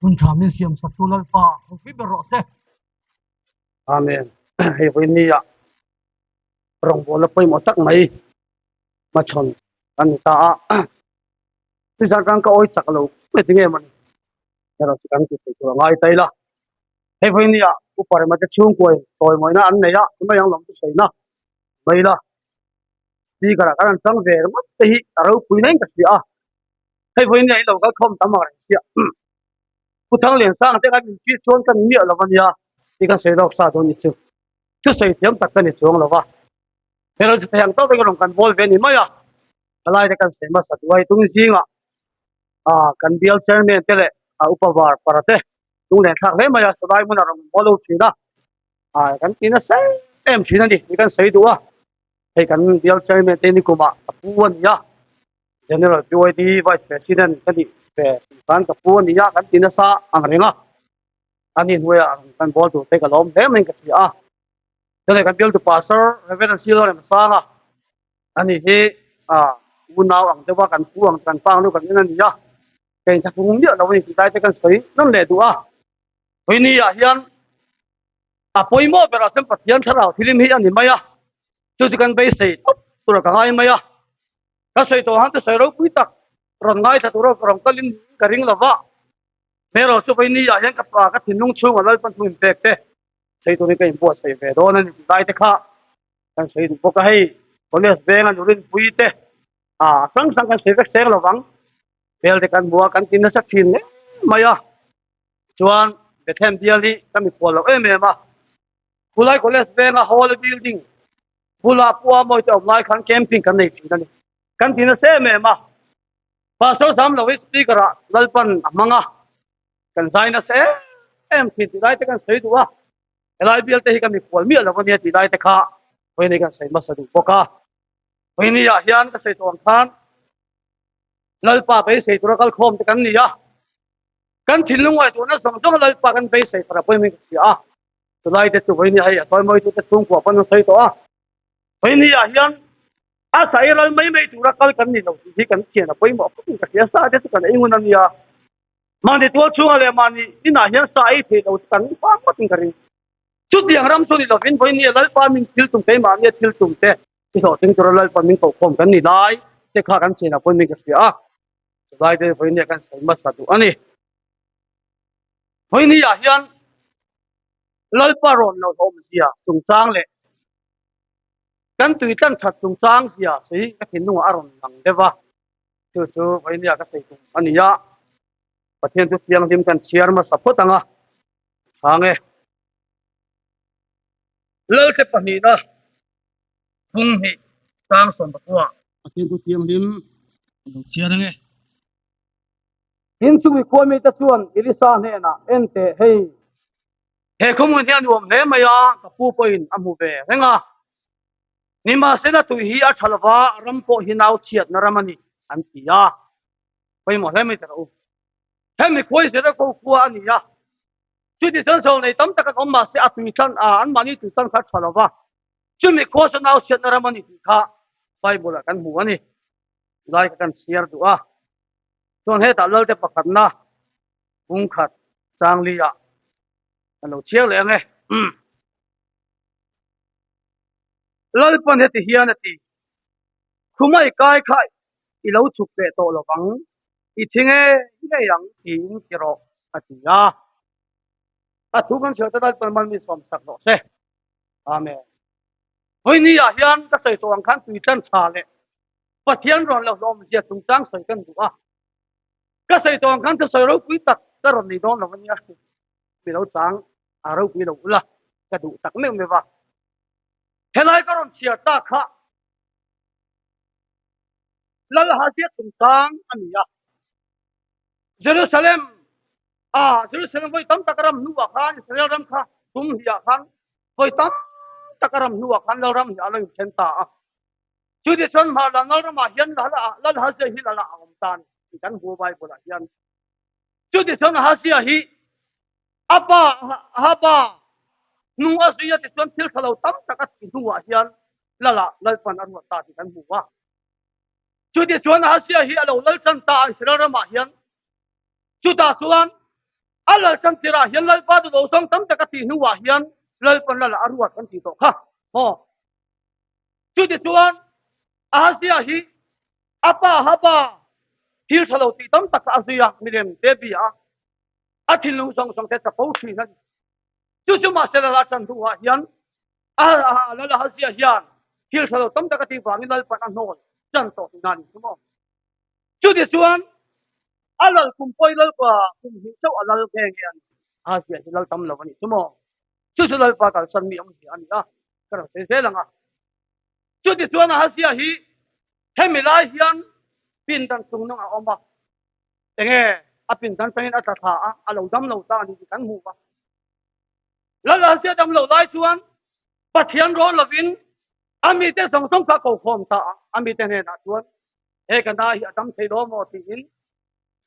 Hun tha min siam sak tu Lalpa ropui ber rawh se. Amen. Hei vawiin ah rawngbawlna pawimawh tak mai hmachhawn kan ni ta a. Nizan khan ka awi chak lo mai tinge mawni erawh chu kan ti thei tur a ngai ta ila. Hei vawiin ah Upa Rema te chhungkuain chawimawina an nei a, mai ang lawm chu sawi na mai ila. Speaker ah kan han chang ve ringawt te hi a ropui hlein ka hria a. Hei vawiin ah i lo kal khawm tam ang reng sia. Pu Thangliansanga te khan min ṭih chuan ka ni miah lo a nia tih kan sawi lawk sa dawn ni chu. Thusawi thiam tak ka ni chuang lo va. Hero chu thei ang tawk vek rawn kan bawl ve a ni mai a. Palai te kan sawi hmasa duh a, hei tung zingah ah kan bial chairman te leh a upa var para te lunglen thlak hle mai a, sawlai hmunah rawn kan bawl lo thin a. Ah kan ti nasa em thin a ni tih kan sawi duh a. Hei kan bial chairman te nikumah ka pu a ni a. General PYD Vice President ka nih ve khan ka pu a ni a, kan ti nasa ang reng a, ani hnuaiah kan bawl tur te ka lawm hle mai in ka hria a. Chulai kan bialtu Pastor Reverend Silo Remsanga ani hi ah unau ang deuh a, kan pu ang kan pa ang deuh kan en a ni a, ka inthlahrung miah lo a ni tih lai te kan sawi nawn leh duh a. Vawiini ah hian a pawimawh berah chuan Pathian thlarau thilim hi a ni mai a, chu chu kan beisei tawp tur a ka ngai mai a. Ka sawi tawh han chu sawi ropui tak rawn ngaithla tur a rawn kalin ka ring lo va, hmel chu vawiini ah hian ka pa ka thinlung chhungah Lalpan thu inpek te sawi turin ka inbuatsaih ve dawn a ni tih lai te kha kan sawi duh bawk a, hei college veng a nurinpui te ah hrang hrang kan sawi vek seng lo vang, hmel te kan hmu a kan ti nasa thin hle mai a, chuan Bethlehem bial hi ka mikhual lo em em a, khulai college venga hall building Bula pua mawi te awm lai khan camping kan nei thin a ni. Kan ti nasa em em a. Pastor Zam lo hi speaker ah Lalpan a hmang a, kan zai nasa em em thin tih lai te kan sawi duh a. Helai bial te hi ka mikhual miah lo a nia tih lai te kha vawiin kan sawi hmasa duh bawk a. Vawiin ah hian ka sawi tawh ang khan Lalpa beisei tura kalkhawm te kan ni a. Kan thinlung ngaihtuahna zawng zawng Lalpa kan beisei tura pawimawh in ka hria a. Chulai te chu vawiin hei a sawi mawi tute chhungkua pawn an sawi tawh a, vawiin ah hian a sai ral mai mai tura kal kan ni lo tih hi kan thian a pawimawh khawp in ka hria, sa te chu kan ei ngun a nia, mahni tual chhunga leh mahni inah hian sa ei theih lo chu kan fang ngawt in ka ring. Chutiang ram chu ni lovin vawiin ah Lalpa min thil tum keimahni a thil tum te i hlawhtling tura Lalpa min kohkhawm kan ni lai te kha kan thian a pawimawh in ka hria a, chulai te vawiin ah kan sawi hmasa duh a ni. Vawiin ah hian Lalpa rawn lo hlawmzia chungchang leh kan tui tlan that chungchang zia sawi ka thinlungah a rawn lang deuh a, chu chu vawinia ka sawi tum a ni a, Pathian chu thianghlim kan chhiar hmasa phawt ang a, chhang e. Lalte pahnihna phung hnih chang sawmpakua. Pathian chu thianghlim a lo chhiar ang e. Tin, chumi khua mite chuan Elisa hnenah, En teh, hei, he khawhmun hi a nuam hle mai a, ka pu pawhin a hmu ve reng a. Nimahsela tui hi a tha lo va, ram pawh hi nau chhiatna ram a ni, an ti a. Pawimawh hle mai ta rawh u. Hemi khua hi Jericho khua a ni a, chuti chuan sawl nei tam tak an awm mahse a tui tlan a, anmahni tui tlan kha a tha lo va, chumi khua chu nau chhiatna ram a ni tih kha Bible-ah kan hmu a ni. Lai kha kan chhiar duh a. Chuan hetah Lalte pakhatna bung khat changli ah kan lo chhiar leh ang e. Lalpan heti hian a ti, Khumai kai kha i lo chhuk leh tawh lo vang, i thi nge ngei ang tiin ti rawh a ti a. A thu kan chhiar te Lalpan mal mi sawm sak rawh se. Amen. Vawiini ah hian ka sawi tawh ang khan tui tlan tha leh Pathian rawn lo hlawmzia chungchang sawi kan duh a, ka sawi tawh ang khan thusawi ropui tak ka rawn nei dawn lo a nia, mi lo chang a ropui lo ula ka duh tak meuh meuh a. Helai ka rawn chhiar tak kha Lalhazia chungchang a ni a, Jerusalem ah Jerusalem vawi tam tak ram hnuah khan Israel ram kha tum hliah khan vawi tam tak ram hnuah khan Lalram hi a lo inthen ta a. Chutichuan hmar lam lal ramah hian lal Ahazia hi lal ah a awm ta a ni tih kan hmu Bible ah hian. Chutichuan Ahazia hi a pa Ahaba hnung a zui a tichuan thil tha lo tam tak a tih hnuah hian lal ah Lalpan a ruat ta tih kan hmu a. Chutichuan Ahazia hi a lo lal tan ta a Israel ramah hian. Chutah chuan. A lal tan tirah hian Lalpa duh lo zawng tam tak a tih hnuah hian Lalpan lal a ruat kan ti tawh kha maw? Chutichuan Ahazia hi a pa Ahaba thil tha lo tih tam tak kha a zui a, milem te bia a, a thinlung zawng zawng te chapo thin a ni. Chu chu mahse lal a tan hnuah hian Lal Ahazia hian thil tha lo tam tak a tih vangin Lalpan a hnawl chan tawh tihna a ni chu maw? Chutichuan a lal kum pawi lalpa kum hnih chauh a lal nghe nghe a ni. Ahazia hi lal tam lo a ni chu maw? Chu chu lalpa kalsan mi awmzia a ni a, ka rawn sawi zel ang a. Chutichuan Ahazia hi hemi lai hian pindan chung nung a awm a, enge a pindan changin a tla thla a, a lo dam lo ta a ni tih kan hmu a. Lal Ahazia dam lo lai chuan Pathian rawn lovin a mite zawng zawng kha a ko khawm ta a, a mite hnenah chuan he ka na hi a dam thei lo maw tiin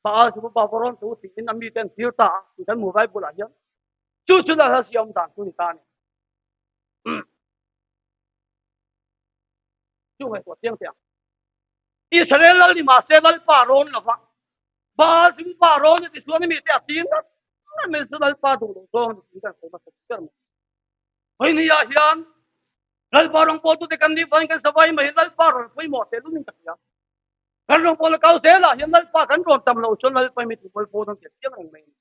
Baal chu pa va rawn tu tiin a mite an tir ta a tih kan hmu Bible ah hian. Chu chu lal Ahazia awm dan chu ni ta a ni. Chu ngaihtuah chiang teh ang. Israel lal ni mahse Lalpa rawn lova Baal chu pa rawn a ti chuan a mite a tir ngat ngat mai chu Lalpa duh loh zawng a ni tih kan sawi hmasa ber mai. Hawihniah hian Lalpa rawngbawltute kan nih vangin kan savai mai hi Lalpa rawn pawimawh teh lumin ka hria. Kan rawngbawlna kau zelah hian Lalpa kan rawn tam loh chuan Lalpa hi mi tihmual pawh dawn teh chiang reng mai a ni.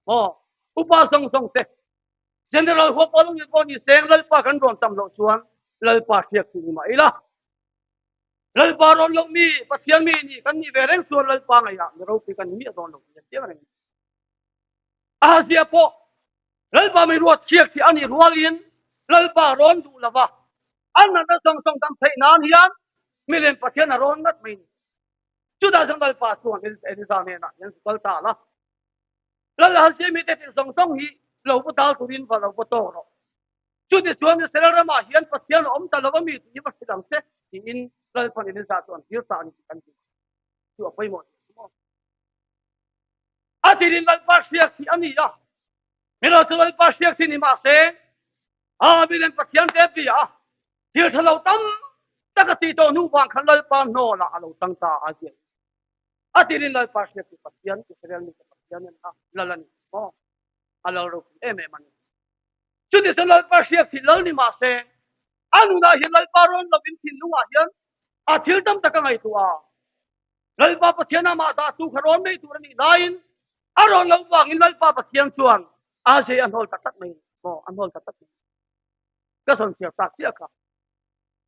Aw, upa zawng zawng te, General huap pawh lo ni pawh ni seng Lalpa kan rawn tam loh chuan Lalpa hriak chu ni mah ila. Lalpa rawn loh mi, Pathian mi nih kan nih ve reng chuan Lalpa ngaihah mi ropui kan ni miah dawn lo tih a chiang reng a ni. Ahazia pawh Lalpa mi ruat chhiak hi a nih rualin Lalpa rawn duh lo va, an natna zawng zawng dam theih nan hian milem Pathian a rawn ngat mai ni. Chutah chuan Lalpa chuan Elisa hnenah hian zu kal ta la, Lal Ahazia mite tih zawng zawng hi lo va dal turin va lo va tawk rawh. Chutichuan Israel ramah hian Pathian a awm ta lo a mi tih hi va hrilh ang che tiin Lalpan Elisa chu an tir ta a ni tih kan hmu. Chu a pawimawh tih chu maw? A tirin Lalpa hriak hi a ni a, Mino chu Lalpa hriak hi ni mah se, a milem Pathian te bia a, thil tha lo tam tak a tih tawh hnu vang khan Lalpa hnawlah a lo tang ta a ziah. A tirin Lalpa hriak hi Pathian, Israel mite Pathian a ni a, Lal a ni maw? A lal ropui em em a ni. Chuti chuan Lalpa hriak hi Lal ni mah se, a nunah hian Lalpa rawn lovin thinlungah hian a thil tam tak a ngaihtuah a. Lalpa Pathian amah dahtu kha rawn mai tur a nih laiin a rawn loh vangin Lalpa Pathian chuan a zei a hnawl tak tak mai maw a hnawl tak tak mai ka zawn chhiar tak chiah kha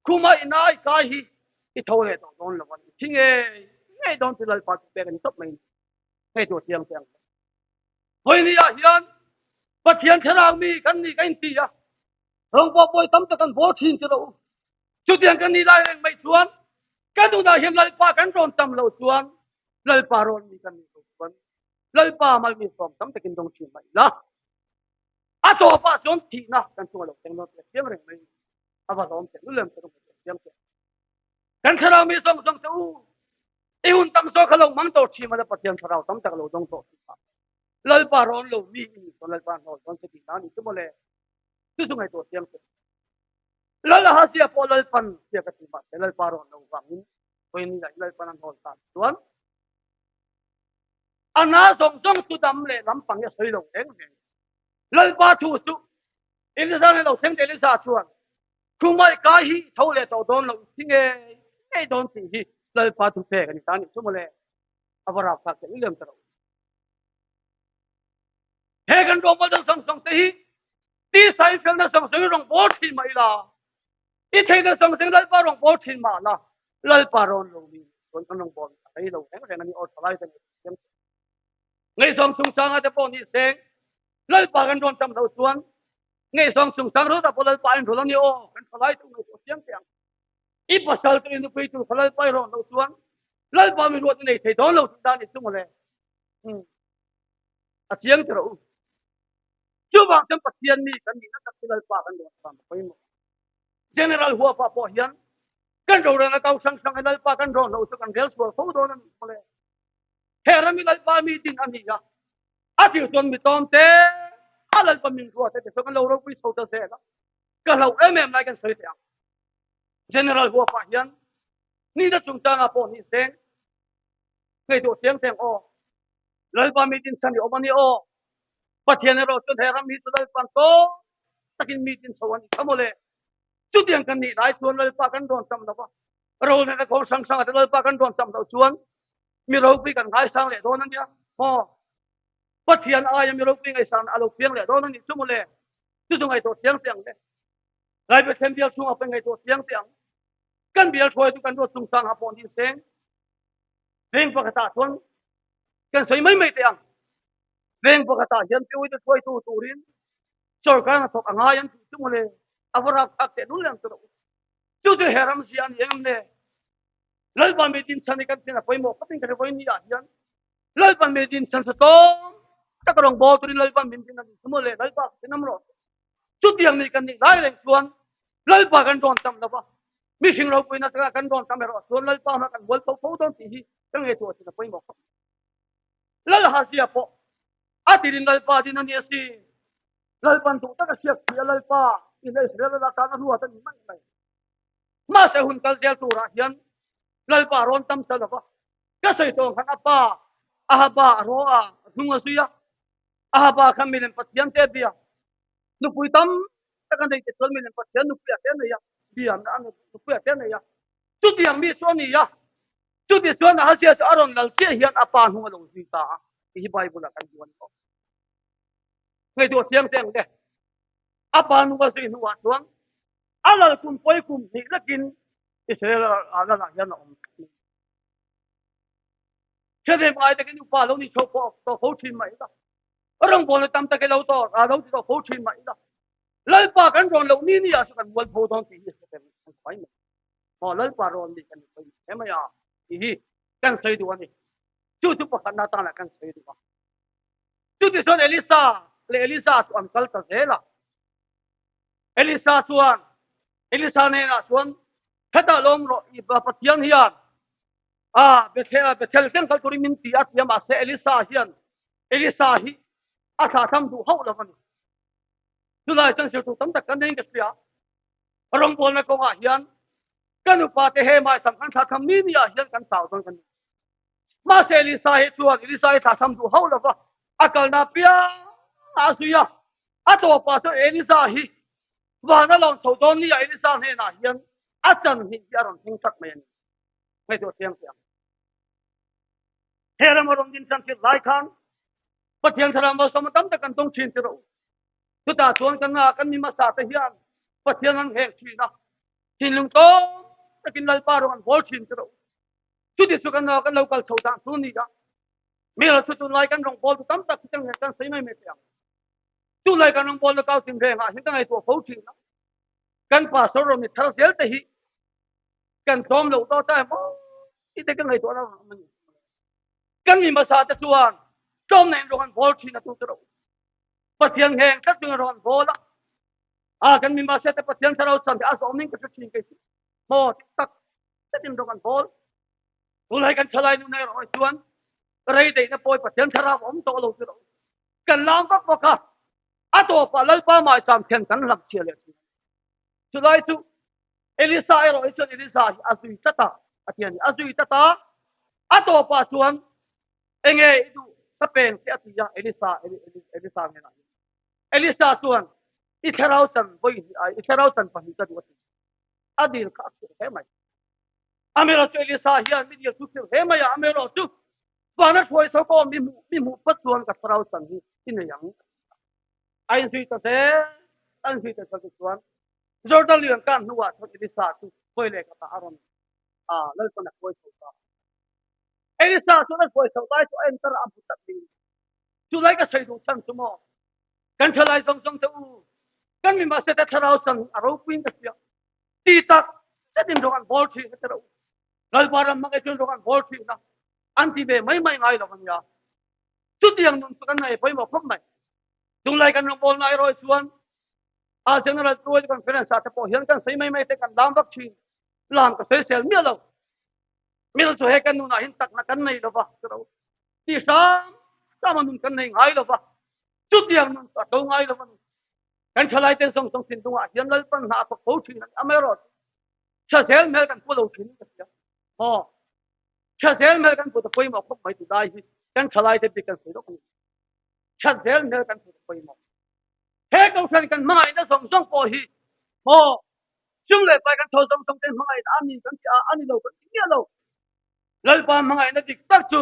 khuma i nai kai hi i tho leh tawh dawn lo a ni thi ngei ngei dawn chu Lalpa chu pek a ni tawp mai ni hei tur chiang te ang vawi ah hian Pathian thlarau mi kan ni ka inti a rawng pawh pawi tam tak kan bawl thin ti rawh u Chutiang kan nih lai reng mai chuan kan nunah hian Lalpa kan rawn tam loh chuan Lalpa rawn mi kan nih loh chuan Lalpa malmi sawm tam takin dawng thin mah ila a tawpah chuan thihna kan chunga lo thleng dawn tih a chiang reng mai a va lawm teh lulem te chiang teh kan thlarau mi zawng zawng te u i hun tam zawk kha lo mang tawh thin mala Pathian thlarau tam tak lo dawng tawh thin Lalpa rawn lo mi i nih chuan Lalpa hnawl dawn che tih na ni chu mawle chu chu ngaihtuah chiang teh Lal Ahazia pawh Lalpan tia ka ti mahse Lalpa rawn lo vangin vawiin lah hi Lalpan a hnawl ta chuan a na zawng zawng chu dam leh lampang hi a sawi lo reng reng. Lalpa thu chu Elisa nen lo thleng teh Elisa chuan khumai kai hi tho leh tawh dawn lo thi ngei ngei dawn tih hi Lalpa thu pek a ni ta nih chu mawle a va rap thlak teh lem ta ro. He kan rawngbawl dan zawng zawng te hi Tisa in felna zawng zawng in rawn bawl thin mah ila, i theihna zawng zawng in Lalpa rawn bawl thin mah la, Lalpa rawn lo mi chuan kan rawn bawl a rei lo reng reng a ni aw thalai te nei thiam che. Ngaihzawng chungchanga te pawh ni seng, Lalpa kan rawn tam loh chuan ngaihzawng chungchang rawt ah pawh Lalpa in rawn a ni aw kan thalai te ngaihtuah thiam teh ang. I pasal te i nupui tur kha Lalpa i rawn loh chuan Lalpa mi ruat i nei thei dawn lo tih dan i chu mawle. A chiang ti rawh u. Chuvang chuan Pathian mi kan nihna tak chu Lalpa kan rawn vang a pawimawh. General huapa pawh hian kan rorelna kau hrang hrang hi Lalpa kan rawn loh chu kan rel sual fo dawn a nih mawle. He ram hi Lalpa mi din a ni a, a tir chuan mi tlawm te a Lalpa min ruat te chu kan lo ropui chho ta zel a, ka hlauh em em lai kan sawi teh ang. General huapa hian nihna chungchangah pawh ni seng ngaihtuah chiang teng aw. Lalpa mi din chhan i awm a ni aw. Pathian erawh chuan he ram hi chu Lalpan tawng takin mi tin chho a ni kha mawle. Chutiang kan nih lai chuan Lalpa kan rawn tam lo va, Rohna khawng hrang hrangah te Lalpa kan rawn tam loh chuan mi ropui kan ngaisang leh dawn a nia maw? Pathian aia mi ropui ngaisang a lo piang leh dawn a nih chu mawle. Chu chu ngaihtuah chiang teh ang le. Lai Pathian bial chhungah pawh ngaihtuah chiang teh ang. Kan bial hruai chu kan ruat chungchang ha pawh ni seng. Veng pakhatah chuan kan sawi mai mai teh ang. Veng pakhatah hian piawite hruaitu turin sorkar hnathawk a ngai an tih chu mawle. A va rapthlak teh lul em chu rawh u. Chu chu he ram zia a ni engem le? Lalpa mi din chhan hi kan thian a pawimawh khawp in ka hre vawiin ni ah hian Lalpa mi din chhan sa tlawm tak rawng bawl turin Lalpa min din a ni chu mawle Lalpa ka thinam rawh se. Chutiang ni kan nih lai reng chuan Lalpa kan rawn tam lo va, mihring ropuina takah kan rawn tam erawh chuan Lalpa hma kan mual tho fo dawn tih hi ka ngaihtuah thin a pawimawh khawp. Lal Hazia pawh a tirin Lalpa din a ni asin. Lalpan duh taka hriat thih a Lalpa in Israel a tan a ruat a ni mai mai. Mahse hun kal zel turah hian Lalpa rawn tam ta lova, ka sawi tawh ang khan a pa Ahaba a raw a, a hnung a zui a. Ahaba khan milem Pathian te a bia. Nupui tam tak a nei te chuan milem Pathian nupui a te a nei a, bia nupui a te a nei a. Chutiang mi chu a ni a. Chuti chuan Ahazia chu a rawn lal chiah hian a pa hnung a lo zui ta a, tih hi Bible-ah kan hmu a ni awm. Ngaihtuah chiang teh ang le. A pa hnung a zui hnuah chuan a lal kum pawi kum hnih lekin Israel lalah hian a awm. Hriat ngai takin upa lo ni chho pawh tawh fo thin mah ila. Rawngbawlna tam tak i lo tawh a lo ti tawh fo thin mah ila. Lalpa kan rawn loh ni ni ah chu kan mual pho dawn tih hi hre kan khuai mai. Maw Lalpa rawn ni kan sawi hle mai a tih hi kan sawi duh a ni. Chu chu pakhatna tanah kan sawi duh a. Chutichuan Elisa leh Elisa chu an kal ta zel a. Elisa chuan Elisa hnenah chuan hetah lawm rawh i Pathian hian a Bethel Bethel thleng kal turin min ti a ti a mahse Elisa hian Elisa hi a thlahthlam duh hauh lo a ni. Chulai chuan zirtur tam tak kan nei in ka hria. Rawngbawlna kawngah hian kan upate he maisam kan thlahthlam ni ni ah hian kan chau dawn kan ni. Mahse Elisa hi chuan Elisa hi thlahthlam duh hauh lova a kalna piang a zui a. A tawpah chuan Elisa hi van a lawm chho dawn ni ah Elisa hnenah hian a chan hnih hi a rawn thleng tak mai a ni. Ngaihtuah chiang teh ang. He ram a rawn din tan tir lai khan Pathian thlarau malsawmna tam tak kan tawng thin ti rawh u. Chutah chuan kan kan mi hmasa te hian Pathian an ngheng thin a, thinlung tlawm takin Lalpa rawng an bawl thin ti rawh u. Chuti chu kan kan lo kal chho dan chu ni a. Mi lo chu tunlai kan rawng bawl tu tam tak chu kan kan sawi mai mai teh ang. Tunlai kan rawng bawl na kau tin reng ah hian ka ngaihtuah fo thin a. Kan pastor rawn ni thar zel te hi kan tlawm loh daw ta emaw tih te ka ngaihtuah na a ni. Kan mi hmasa te chuan tlawm na in rawng an bawl thin a tu ti rawh u. Pathian ngheng tlat chung in rawng an bawl a. A kan mi hmasa te Pathian thlarau chan te a zawm in ka hre thin kei chu. Maw tik tak zetin rawng an bawl. Tunlai kan thalai nun erawh hi chuan rei deihna pawi Pathian thlarau a awm tawh lo ti rawh u. Kan lam vak vak a, a tawpah Lalpa maicham khian kan lam chhia leh thin. Chulai chu Elisa erawh hi chuan Elisa hi a zui tlat a, a ti a ni. A zui tlat a, a tawpah chuan enge i duh ka peng che a ti a, Elisa, Elisa hnenah hian. Elisa chuan i thlarau chan vawi hnih, i thlarau chan pahnih ka duh a ti. A dil kha a khirh hle mai. Amaherawh chu Elisa hian mi dil chu khirh hle mai a, amaherawh chu vana hruai chho ka awm mi hmuh mi hmuh phawt chuan ka thlarau chan hi i nei ang. A inzui ta zel, a inzui ta zel te chuan Jordan lian kan hnuah chuan Elisa chu hawi leh khatah a rawn a Lalpan a hruai chho ta. Elisa chuan a hruai chho lai chu a enter a hmu tlat ding. Chu lai ka sawi duh chhan chu maw kan thalai zawng zawng te u kan mi mahse te thlarau chan a ropuiin ka hria. Ti tak zetin rawng an bawl thin a ti reuh. Lalpa ram hmang e chuan rawng an bawl thin a, an ti ve mai mai ngai lo a nia. Chutiang nun chu kan nei pawimawh khawp mai. Tunglai kan rawng bawl na erawh chuan a General Tuai Conference ah te pawh hian kan sawi mai mai te kan lam vak thin. Lam ka sawi sel miah lo. Mil chu he kan nunah hin takna kan nei lo va ti reuh. Ti hram hram a nun kan nei ngai lo va. Chutiang nun chu a to ngai lo a ni. Kan thalai ten zawng zawng thinlungah hian Lalpan hna a thawk fo thin a ni. Amaherawh chu tha zel hmel kan pu lo thin in ka hria. Maw? Tha zel hmel kan pu ta pawimawh khawp mai ti dai hi kan thalai te bik kan sawi lawk a ni. That zel hmel kan hmu pawimawh. He kohhran kan hmangaihna zawng zawng pawh hi maw chung leh pai kan tho zawng zawng te hmangaihna a ni kan ti a, a ni lo kan ti miah lo. Lalpa hmangaihna dik tak chu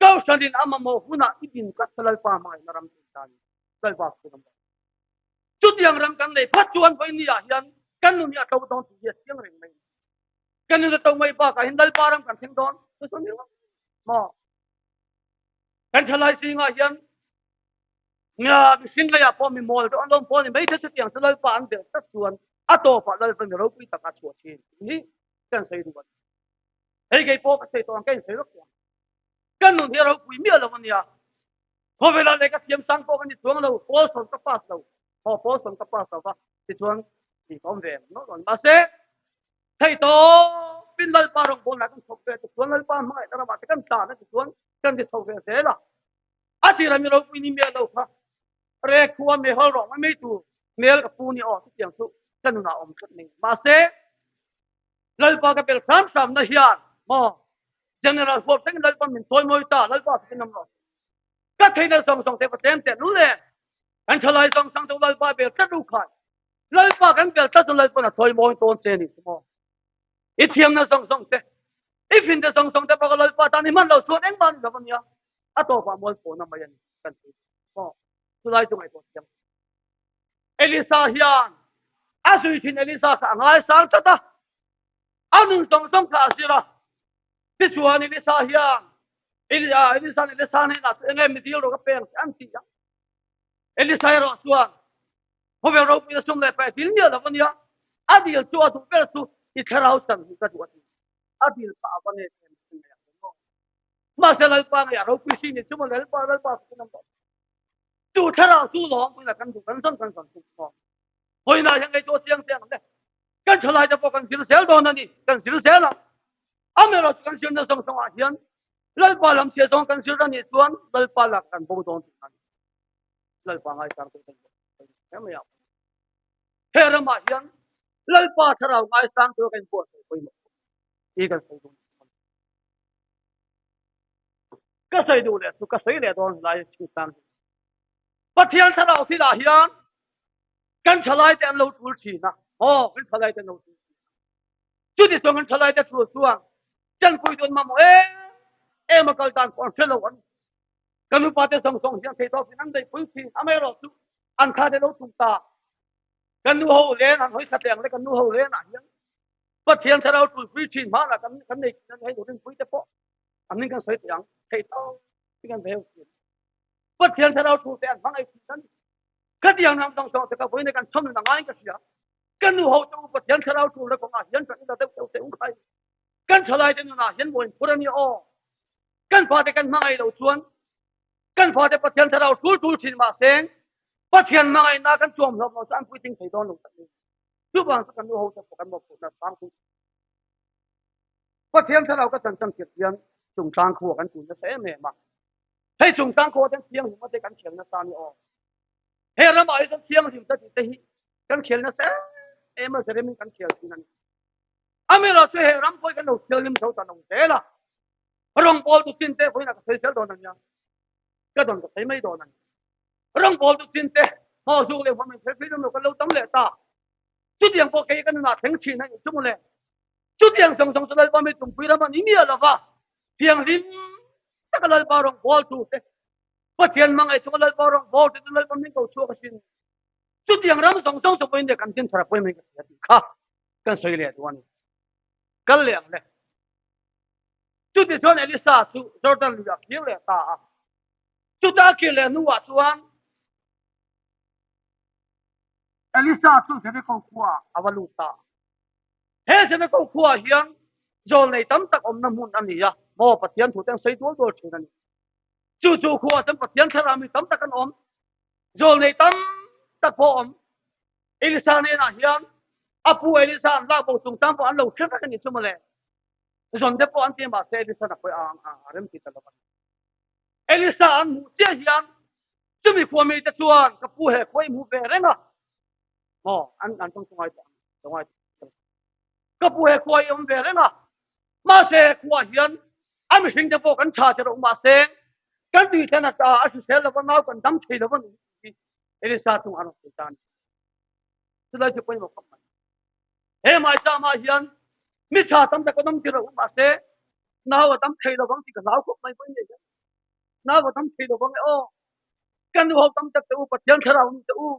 kohhranin a mamawh hunah i din tlat kha Lalpa hmangaihna ram tih ta a ni. Lalpa thu ram lo. Chutiang ram kan nei phat chuan vawiin ah hian kan nun hi a tlo dawn tih hi a chiang reng mai a ni. Kan nun a to mai bakah hian Lalpa ram kan thleng dawn chu chu a ni ringawt maw? Kan thalai zingah hian mihring ngaiah pawh mi mawl deuh an awm pawh a ni mai thei chutiang chu Lalpa an belh tlat chuan a tawpah Lalpa mi ropui taka chhuah thin tih hi kan sawi duh a ni. Hei kei pawh ka sawi tawh ang ka insawi vak tawh ang. Kan nun hi a ropui miah lo a nia. Khawvelah leh ka thiam sang pawh ka ni chuang lo, pawl sawm ka pass lo, haw pawl sawm ka pass lo va tichuan ti ka awm ve nawlh nawlh. Mahse Thei tawpin Lalpa rawngbawlna kan thawk ve tichuan Lalpa hmangaihna ramah te kan tlan a tichuan kan ti chho ve zel a. A tira mi ropui ni miah lo kha rek khua mehol rawng mai mai tur hmel ka pu ni aw chutiang chu ka nunah awm tlat mai. Mahse Lalpa ka bel hram hramna hian maw General huap thlengin Lalpa min chawi mawi ta Lalpa chu ka nam rawh. Ka theihna zawng zawng te va tlem teh lul em. Kan thalai zawng sang chu Lalpa bel tlat ru khai. Lalpa kan bel tlat chu Lalpan a chawi mawi tawn che ni chu maw. I thiamna zawng zawng te, i fin te zawng zawng te baka Lalpa tan i hman lo chuan engmah ni lo ania. A tawpah mual pawhna mai a ni kan ti maw. Chulai chu ngaihtuah thiam. Elisa hian a zui thin Elisa kha a ngaisang tlat a, a nun zawng zawng kha a zir a. Tichuan Elisa hian Elisa Elisa hnenah chu enge mi dil rawh ka peng che an ti a. Elisa erawh chuan khawvel ropuina sum leh pai dil miah lo a nia, a dil chu a duh ber chu i thlarau chan hi ka duh a ti. A dil kha a va nep em em mai ang maw. Mahse Lalpa ngei a ropui si ni chu maw Lalpa Lalpa chu kan awm tawh. Chu thlarau chu lawm puina kan duh kan zawn kan zawn chu maw. Vawiinah hian ngei chu a chiang chiang ang le. Kan thalai te pawh kan zir zel dawn a ni, kan zir zel ang. Amaherawhchu kan zirna zawng zawngah hian Lalpa lam chhia zawng kan zir a nih chuan Lalpa lak kan bo dawn tih a ni. Lalpa ngaisang tu kan hle mai a. He ramah hian Lalpa thlarau ngaisang tur kan buatsaih pawimawh hi kan sawi duh. Ka sawi duh leh chu ka sawi leh dawn lai chhungchang hi. Pathian thlarau thilah hian kan thalai te an lo tul thin a. Aw, kan thalai te an lo tul thin a. Chuti chuan kan thalai te tul chuan chanpui dawn mamawh em em a kal dan pawh an hre lo an. Kan upa te zawng zawng hian theihtawpin an beihpui thin. Amaherawh chu an thla te lo tum ta. Kan nu ho len han hawi khat leh ang le kan nu ho len ah hian Pathian thlarau tulpui thin hmanah kan kan nei thin a ni hei rinpui te pawh an ning kan sawi teh ang theihtawpin kan veu thin. Pathian thlarau thu te an hmangaih thin a ni. Khatiang ram zawng zawng te ka vawiin kan chhawm nun a ngaiin ka hria. Kan nu ho te u Pathian thlarau thu le kawngah hian kan ila deuh deuh teh u khai. Kan thalai te nunah hian maw inphur a ni aw. Kan fate kan hmangaih lo chuan kan fate Pathian thlarau tul tul thin mahse Pathian hmangaihna kan tuam hlawm lo chu an puitling thei dawn lo tak ni. Chuvang chu kan nu ho te pawh kan mawhphurhna sang thung. Pathian thlarau ka chan chan tir hian chungtlang khua kan tun nasa em em a. Hei chungtlang khua ten thianghlim ate kan khel nasa ni aw. He ramah hi chuan thianghlim ta tih te hi kan khel nasa em em a, zeremin kan khel thin a ni. Amaherawh chu he ram pawh hi kan lo thianghlim tho ta lo zel a. Rawngbawl tu chin te vawiinah ka sawi zel dawn a nia. Ka dawn ka sawi mai dawn a ni. Rawngbawl tu chin te maw zuk leh huam in fel freedom lo kan lo tam leh ta. Chutiang pawh kei ka nunah thleng thin a nih chu mawle. Chutiang zawng zawng chu Lalpa mi tumpui ram a ni miah lova. Thianghlim taka Lalpa rawngbawl tu te Pathian hmangaih chunga Lalpa rawngbawl tu te Lalpa min ko chhuak asin. Chutiang ram zawng zawng chu vawiin leh kan dinthar a pawi mai ka hria tih kha kan sawi leh duh a ni. Kal leh ang le. Chutichuan Elisa chu Jordan lui a kir leh ta a. Chuta a kir leh hnuah chuan Elisa chu Jeriko khuaah a va lut ta a. He Jeriko khuaah hian zawlnei tam tak awmna hmun a ni a, maw Pathian thute an sawi dual dual thin a ni. Chu chu khuaah chuan Pathian thlarau mi tam tak an awm, zawlnei tam tak pawh awm. Elisa hnenah hian a pu Elisa an lak bo chungchang pawh an lo hre vek a ni chu mawle. Zawn te pawh an ti mahse Elisa na pawh a rem ti ta lo a ni. Elisa an hmuh chiah hian chumi khua mi te chuan ka pu he khua i hmuh ve reng a maw an an tawng ngai tawh ang ngai ka pu he khua i awm ve reng a mahse he khua hian a mihring te pawh kan tha che rawh mahse. Kan tui thlen a a hrisel lova nau kan dam thei lova ni tih Elisa chung a rawn sawi ta a ni. Chulai chu pawimawh khawp mai. He Maisama hian mi tha tam tak an awm tir a u mahse nau a dam thei lovang tih ka hlau khawp mai vawi nei hian. Nau a dam thei lovang e aw. Kan nu ho tam tak te u Pathian thlarau nu te u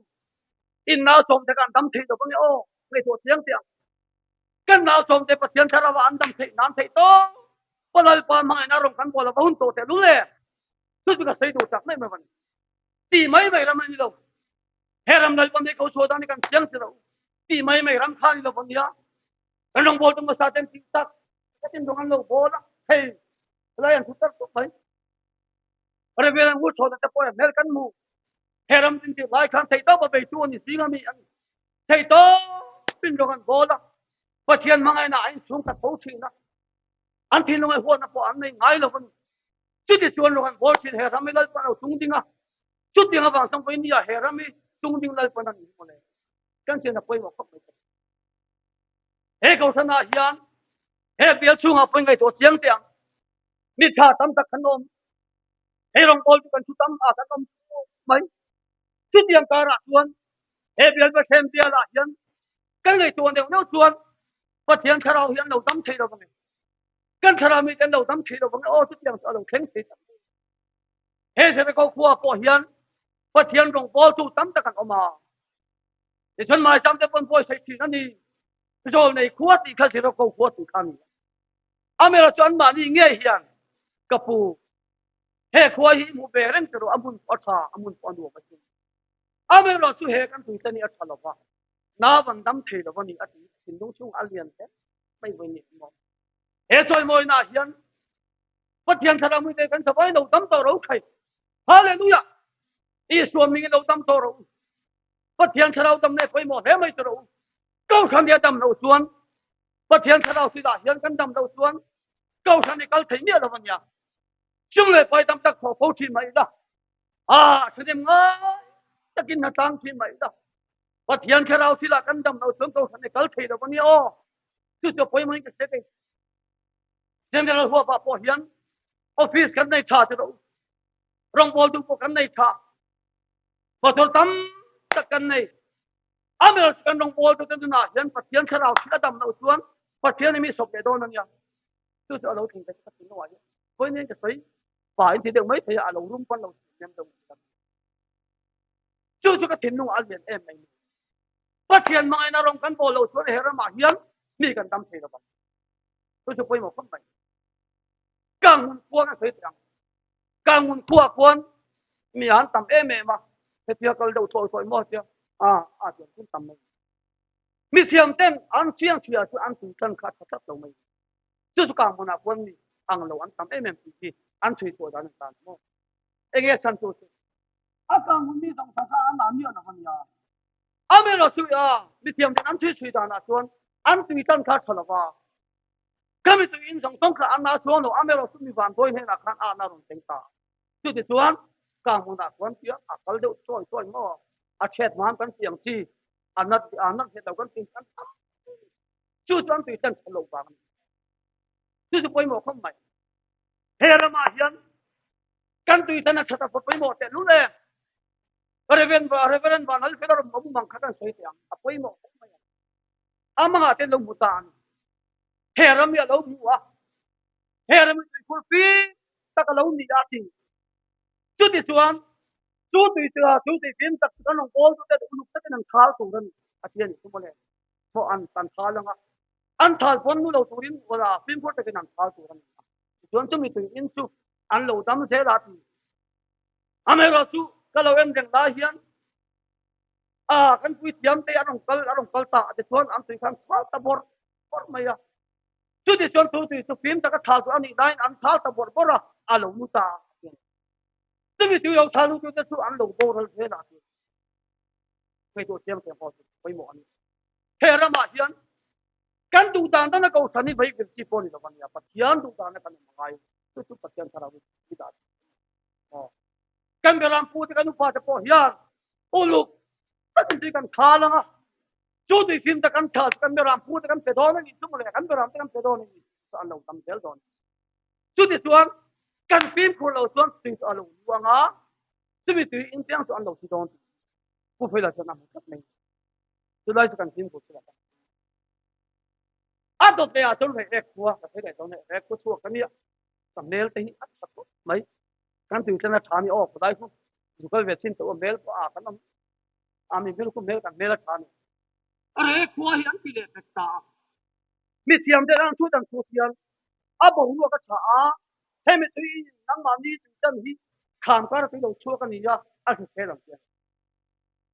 in nau sawm te kha an dam thei lovang e aw ngaihtuah chiang teh ang. Kan nau sawm te Pathian thlarau ah an dam theih nan theih tawp pa Lalpa hmangaihna rawng kan bual a va hun tawh teh lul e. Chu chu ka sawi duh tak mai mai vani. Ti mai mai ram a ni lo. He ram Lalpa mi ko chhuah dan hi kan chiang si lo. Ti mai mai ram kha ni lo ania. Kan rawngbawl tum hmasa ten ti tak takin rawng an lo bawl a. Hei helai an thu tar tawp mai. Reverend Ngur Chhawna te pawh hmel kan hmu. He ram tin tih lai khan theihtawp a beitu a ni zing ami an theihtawpin rawng an bawl a. Pathian hmangaihna a inchhung khat tho thin a. An thinlung ai huatna pawh an nei ngai lo a ni. Chuti chuan rawng an bawl thin he ram hi Lalpa lo tung ding a. Chutiang avang chuan vawi nia he ram hi tung ding Lalpa nan ni mawle. Kan chian a pawimawh khawp mai ta. He Kohhranah hian he bial chhungah pawhin ngaihtuah chiang teh ang. Mi tha tam tak kan awm. Hei rawngbâwl chu kan thu tam a kan awm mai. Chutiang karah chuan he bial Bethlehem bialah hian kan ngaihtuah neuh neuh chuan Pathian thlarau hi an lo dam thei lo vang e. Kan thlarau mite an lo dam thei lo vang e. Aw chutiang chu a lo thleng thei tak mai. He Jericho khua pawh hian Pathian rawngbâwltu tam tak an awm a. Tichuan Maizam te pawn buaitsaih thin a ni. Zawlnei khua tih kha Jericho khua tih kha a ni a. Amaherawhchu chu anmahni ngei hian ka pu, he khua hi i hmu ve reng che rawh, a hmun pawh a tha, a hmun pawh a nuam a sin. Amaherawhchu he kan tuite ni a tha lo va, nau an dam thei lo a ni a ti. Thinlung chhungah a lian hle mai vawi ni maw. He chawimawinaah hian Pathian thlarau mite kan savai lo dam tawh ro khai. Hallelujah! Isua mingin lo dam tawh ro. Pathian thlarau dam leh pawimawh hle mai chu ro. Kohhran hi a dam loh chuan Pathian thlarau thil ah hian kan dam loh chuan Kohhran hi kal thei miah lo a nia. Sum leh pai tam tak thawh fo thin mah ila, a thahnem ngai takin hna tlang thin mah ila, Pathian thlarau thil ah kan dam loh chuan Kohhran hi kal thei lo a nia aw. Chu chu a pawimawh in ka hria kei. General huapah pawh hian office kan nei tha ti rawh u. Rawngbawltu pawh kan nei tha. Motor tam tak kan nei. Amel chu kan rawngbawltu te nunah hian Pathian thlarau thil a dam loh chuan Pathian hi mi sawp leh dawn a nia. Chu chu a lo thleng thei ka thin hnuah hian vawiin ka sawi pa in ti deuh mai thei a, a lo rum pawn lo thin nem deuh mai ta. Chu chu ka thinlungah a lian em mai ni. Pathian hmangaihna rawng kan bawl loh chuan he ramah hian mi kan dam thei lo vang. Chu chu pawimawh khawp mai. Ka ngun khua ka sawi teh ang. Ka ngun khua khuan mi an tam em em a, hetia kal deuh thawi thawi maw tia a a tiang hun tam mai. Mi thiam ten an chiang chhia chu an tui tlan kha a tha tlat lo mai. Chu chu kang hmunah khuan mi ang lo an tam em em tih hi an chhui chhuah dan an tan maw. Enge chhan chu chu a kang hun mi zawng sa kha an ah miah lo a nia. Amaherawhchu a mi thiam ten an chhui chhui danah chuan an tui tlan kha a tha lo va. Ka mi tui in zawng zawng kha an ah chuang lo, amaherawhchu mi vanbawi hnenah khan a ahna rawn thleng ta. Chutichuan kang hmunah chuan tia a kal deuh chawi chawi maw? A chhet hman kan ti ang chi, a nat a nat nghet lo kan ti kan tam. Chu chu an tui tlan chhan loh vang a ni. Chu chu pawimawh khawp mai. He ramah hian kan tui tlan a that a pawimawh tehlul em? Reverend Reverend Van Alfred a rawn awm ang kha kan sawi teh ang, a pawimawh khawp mai ang. Amangah te an lo hmu ta a ni. He ram hi a lo hmu a, he ram hi tuikhur fim tak a lo ni a ti. Chutichuan, chu tui chu chu tui fim tak chu kan rawn kawl tu te uluk takin an thal tur a ni a ti a ni chu mawle. Thaw an kan thal ang a, an thal pawn nu lo turin wala fimkhur takin an thal tur a ni a. Tichuan chumi tui in chu an lo dam zel a ti. Amaherawhchu ka lo en reng lai hian a kan puithiam te an rawn kal a rawn kal ta a tichuan an tui khan thal ta bawrh bawrh mai a. Chutichuan chu tui chu fim taka thal tur a nih laiin an thal ta bawrh bawrh a, a lo nu ta a ti. Chumi tui lo thal nu te chu an lo boral zel a ti. Ngaihtuah chiang teh pawh chu pawimawh a ni. He ramah hian kan duh dan dana kohhran hi vei vil chi pawh a ni lo a nia, Pathian duh dana kan awm a ngai. Chu chu Pathian thlarau hi dah a ni. Kan beram pu te kan upa te pawh hian uluk takin tui kan thal ang a, chu tui fim te kan thal chu kan beram pu te kan pe dawn a ni, chung leh kan beram te kan pe dawn a ni chu an lo tam zel dawn a ni. Chutichuan. Kan fimkhur lo chuan tui chu a lo luang a, chumi tui in piang chu an lo thi dawn tih Pu Fela chuan a hmu tlat mai. Chulai chu kan fimkhur chu la ta. A dawt leh ah chuan reh ek khua ka thei leh dawn e, reh khua chhuak ka nia, ka hmel te hi a tha khawp mai. Kan tui tlen a tha ni aw, khawdai khu zu kal ve chin tawh a hmel pawh a kan awm a mi hmel khu hmel kan hmel a tha ni. Reh khua hi an ti leh vek ta a. Mi thiam te an chhut an chhut hian a boruak a tha a, hemi tui in nangmahni tui tan hi kham kar a tui lo chhuak a ni a, a hrisel ang chian.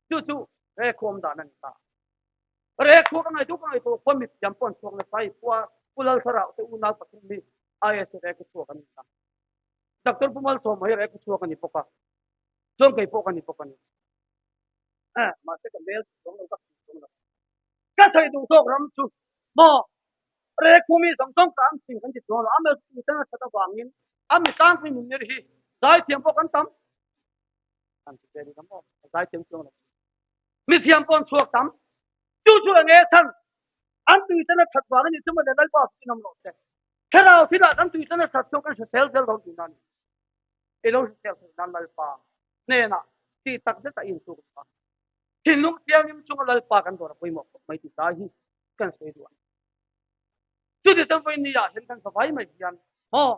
Chu chu reh khua awm dan a ni ta. Reh khua ka ngaihtuah ka ngaihtuah khua mi thiam pawh an chhuak nasa i khua Pu Lalthlarau te unau pathum hi IS reh khua chhuak an ni ta. Doctor Pu Malsawma hi reh khua chhuak a ni bawk a, chuan kei pawh ka ni bawk a ni. Mahse ka hmel chuang lo ka hmu chuang lo. Ka sawi duh zawk ram chu maw Rekhumi zawng zawng ka ang thing kan ti chuang lo. Amel chu tana that avangin a mi tlangpui min ner hi zaithiam pawh kan tam. Kan ti ve rih maw zaithiam chuang lo. Mi thiam pawh an chhuak tam. Chu chu enge chhan an tui tana that vang ani chu mawle Lalpa chu inawm rawh se. Thlarau thilah kan tui tana that chu kan hrisel zel dawn tihna a ni. I lo hrisel theih nan Lalpa hnenah tih tak zet a intuk a. Thinlung thianghlim chunga Lalpa kan dawr a pawimawh khawp mai tih lai hi kan sawi duh a ni. Chuti chuan vawiin ni ah hian kan favai mai hian maw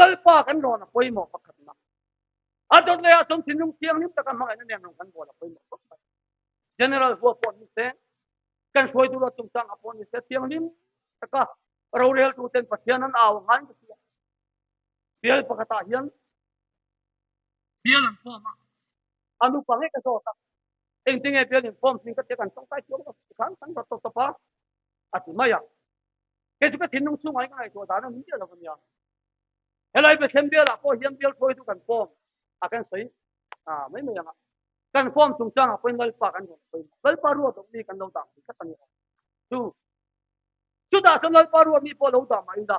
Lalpa kan rawn a pawimawh pakhatna. A dawt leh ah chuan thinlung thianghlim taka hmangaihna nen rawn kan bawl a pawimawh khawp mai. General hua pawh ni se, kan hruaitu ruat chungchang ah pawh ni se thianghlim taka roreltu ten Pathian an au ang ka ti a. Bial pakhat ah hian bial an form a. A nupa ngei ka zawt a, engtinge bial inkhawm thin ka tia kan tawngtai chuang lo tikhan kan rawt tawp tawp a, a ti mai a. Kei chu ka thinlung chhungah hi ka ngaihtuah dan a ni miah lo a nia. Helai Bethlehem bialah pawh hian bial hruai chu kan form a kan sawi mai mai ang a. Kan form chungchangah pawhin Lalpa kan rawn sawi mai. Lalpa ruat awm mi kan lo dah thei tlat a ni awm. Chu chutah chuan Lalpa ruat mi pawh lo dah mah ila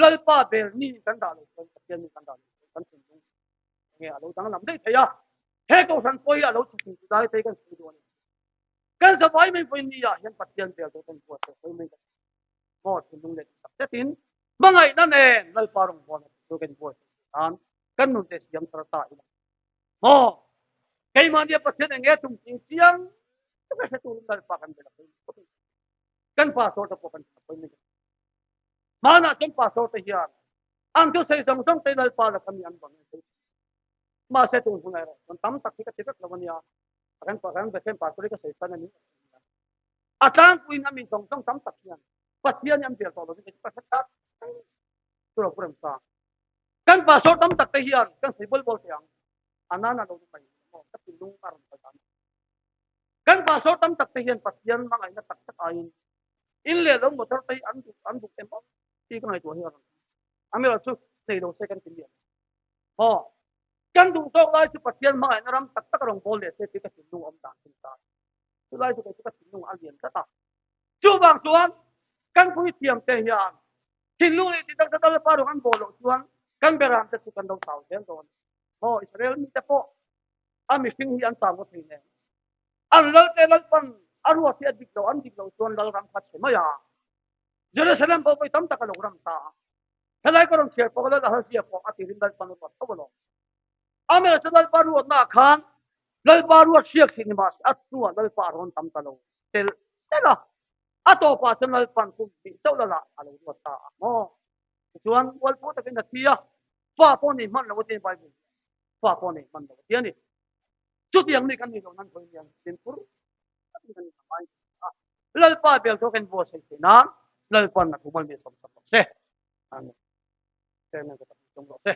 Lalpa bel mi kan dah lo chuan Pathian mi kan dah lo chuan kan thinlung Nge a lo danglam daih thei a, he kohhran pawh hi a lo chhukun chu dai phei kan sawi duh a ni. Kan zavai mai vawiin ni ah hian Pathian vel deuh kan buat tawh sawi mai kan ni. Maw thinlung leh duh tak zetin hmangaihna nen Lalpa rawngbawlna chu kan buat thei thei nan kan nun te siam thar ta ila. Maw keimahnia Pathian eng nge tum ting chiang taka hre turin Lalpa kan bel a pawimawh khawp in kan pastor te pawh kan bel a pawimawh. Hmanah chuan pastor te hian An thusawi zawng zawng te Lalpa laka mi an bang an sawi thin. Mahse tun hunah erawh chuan tam tak hi ka ti vek lo a nia. A kan kan Bethlehem pastor hi ka sawi tan a ni a ti nia. A tlangpuiin a mi zawng zawng tam tak hian Pathian hi an bial tawh lovin ka ti hre tak mai. Chu lo purem sa. Kan pastor tam tak te hian kan sawi bawl bawl teh ang. A nana lo ni mai maw ka thinlung a rawn kal dan. Kan pastor tam tak te hian Pathian hmangaihna tak tak aiin in leh lo motor te hi an duh an duh em aw. Ti ka ngaihtuah hi a rawn ti. Amaherawh chu nei lo se kan ti miah lo. Maw? Kan duh tawk lai chu Pathian hmangaihna ram tak tak a rawn bawl leh se tih ka thinlung a awm dan thung ta. Chu lai chu kei chu ka thinlung a lian tlat a. Chuvang chuan kan puithiam te hian thinlung leh tih tak tak Lalpa ruang an bawl loh chuan kan beram te chu kan lo tau zel dawn. Maw? Israel mite pawh a mihring hi an chau ngawt thei nen. An Lalte Lalpan a ruat hi a dik lo, an dik loh chuan Lalram kha chhe mai a. Jerusalem pawh vawi tam tak a lo ram ta a. Helai ka rawn chhiar pawh Lal Ahazia pawh a tirin Lalpa nu ruat tho alawm. Amel chu Lalpa ruatnaah khan Lalpa ruat hriak thih ni mahse a hnuah Lalpa a rawn tam ta lo telh telh a. A tawpah chuan Lalpan kum hnih chauh Lalah a lo ruat ta a maw? Tichuan ualphu takin a thi a, fa pawh nei hman lo a ti a ni Bible hian. Fa pawh nei hman lo a ti a ni. Chutiang mi kan nih loh nan vawi lian fimkhur takin kan inhmangai a. Lalpa bel chu kan buatsaih theih nan Lalpan a thumal mi a sawmsak rawh se. Amen. Chairman ka tak tum rawh se.